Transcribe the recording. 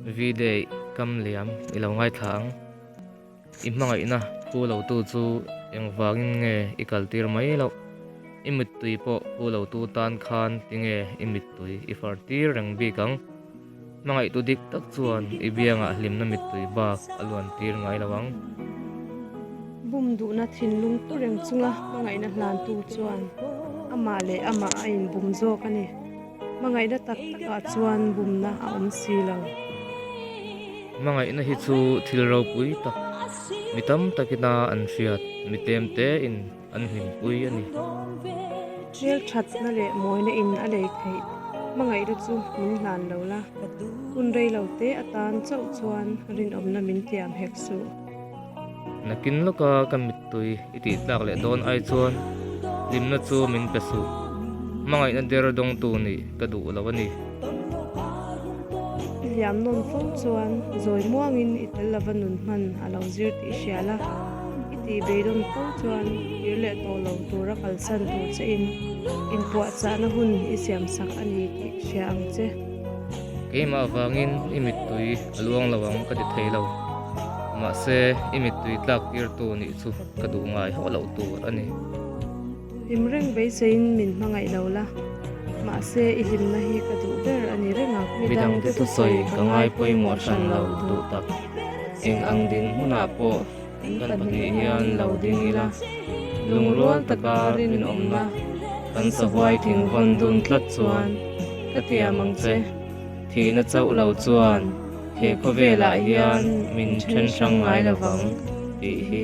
V-Day kam liam i lo ngaithla ang. I hmangaihna phu lotu chu engvangin nge i kaltir mai loh? I mittui pawh phu lotu tan khan tinge i mittui i far tir reng bik ang? Hmangaihtu dik tak chuan i biangah hlimna mittui bak a luan tir ngai lo ang. Bum duhna thinlung pu reng chunga hmangaihna hlantu chuan amah leh amah a inbum zawk a ni. Hmangaihna tak takah chuan bumna a awm si lo. Hmangaihna hi chu thil ropui tak, mi tam takina an hriat, mi tlem tein an hlimpui a ni. Hmelthatna leh mawina in a lei theih hmangaihna chu min hlan lo la, hun rei lo te atan chauh chuan rinawmna min tiam hek suh. Nakin lawka ka mittui i tih tlak leh dawn ai chuan hlimna chu min pe suh. Hmangaihna der dawngtu nih ka duh lo a ni. I hliam nawn fo chuan zawi muangin i tel lova nun hman a lo zir tih hria la, i tih beidawn fo chuan kir leh tawh lo tura kalsan tur che in inpuahchahna hun i siamsak a ni tih hria ang che. Keimah avangin i mittui a luang lo ang ka ti thei lo. Mahse, i mittui tlak tirtu nih chu ka duh ngai hauh loh tur a ni. Hlim reng beiseiin min hmangaih lo la, mahse i hlimna hi ka duh ber a ni reng ang. Midangte thusawi ka ngai pawimawh hran lo duh tak. Eng ang dinhmunah pawh kan pahnih hian lo ding ila, lungrual taka rinawmna kan sahuai thingvawn dun tlat chuan ka tiam ang che. Thihna chauh lo chuan he khawvelah hian min then hrang ngai lovang tih hi.